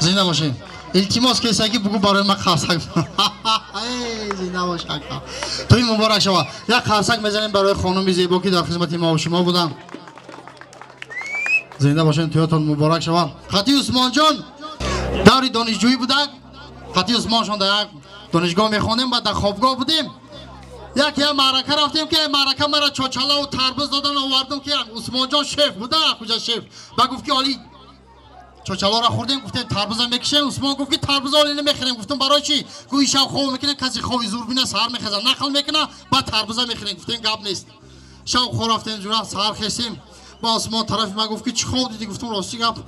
Зинда бошед. Илтимос кесаги бугу барои ман қарсак. Зинда бош ака. Тӯй муборак шава. Як қарсак мезанем барои хонуми зебо ки дар хизмати мо ва шумо буданд. Зинда бошед, тӯятон муборак шава. Хати Усмонҷон даври донишҷӯӣ будак. Хати Усмоншон дар як донишгоҳ мехондем, баъд дар хобгоҳ будем. Як я маърака рафтем ки маърака мара чочалаву тарбуз додан овардум ки Усмонҷон шеф буда, куҷа шеф. Ба гуфт ки оли чочалоро хӯрдем, гуфтем тарбуза мекишем. Усмон гуфт ки тарбуза оли намехӯрем. Гуфтам барои чӣ? Гуфт ишав хоб мекунем, касе хоби зур бина саҳар мехеза, нақл мекуна, баъд тарбуза мехӯрем. Гуфтем гап нест. Шав хоб рафтем, ҷура саҳар хестем. Ба Усмон тарафи ман гуфт ки чӣ хоб дидӣ? Гуфтам рости гап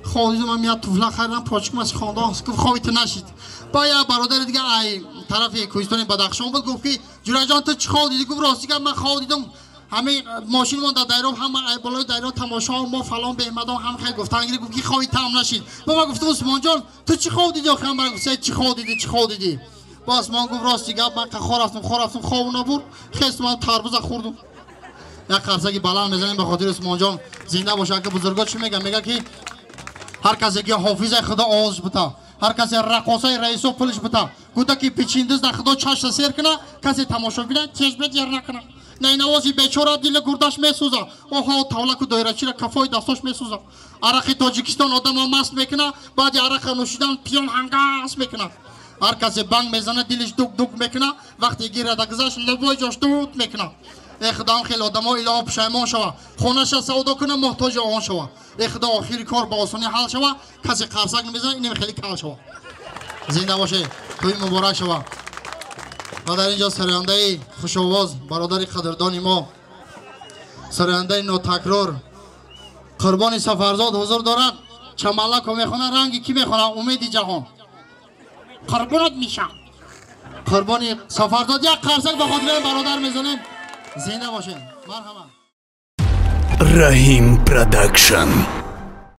хоб дидам, ман як туфла харидам, почкам аз хонда. Гуфт хоби ту нашид. Ба як бародари дига ай тарафи кӯҳистони Бадахшон буд, гуфт ки ҷураҷон ту чӣ хоб дидӣ? Гуфт рости гап ман хоб дидам, ҳамаи мошинмон дар дайроб, ҳама болои дайроб тамошо, мо фалон беҳмадон ҳам хел гуфтан гирифт. Гуфт ки хоби таам нашид. Ба ман гуфтам Усмонҷон ту чӣ хоб дидӣ? Охир ман гуфт чӣ хоб дидӣ, чӣ хоб дидӣ? Ба Усмон гуфт рости гап ман хоб рафтам, хоб рафтам, хоб набуд, хестам ман тарбуза хӯрдум. Як қарсаки баланд мезанем ба хотири Усмонҷон. Зинда бош. Ака бузурго чӣ мегӯяд? Мегӯяд ки ҳар касе ки ҳофизаи худо овозш бута, ҳар касе раққосаи раисо пулш бута, гуфта ки печиндиз дар худо чашта сер куна, касе тамошо бина чешбет ер накуна. Найнавози бечора дили гурдаш месӯза, оҳо тавлаку доирачира кафои дастош месӯза. Арақи Тоҷикистон одамо маст мекуна, баъди арақа нӯшидан пиён ҳангас мекуна. Ҳар касе банг мезана дилиш дук-дук мекуна, вақте гирада гузашт лобои ҷош дуд мекуна. Э худоам хеле одамо илоҳо пушаймон шава, хонаша савдо куна муҳтоҷи он шава. Э худо охири кор ба осонӣ ҳал шава, касе қарсак намезана инем хеле кал шава. Зинда боше, тӯй муборак шава. Ва дар инҷо сарояндаи хушовоз, бародари қадрдони мо, сарояндаи нотакрор Қурбони Сафарзод ҳузур дорад. Чамалако мехонад, ранги кӣ мехонад? Умеди ҷаҳон. Қурбонат мешам. Қурбони Сафарзод як қарсак ба хотири бародар мезанем. Зинда бошед. Марҳамат. Раҳим Продакшн.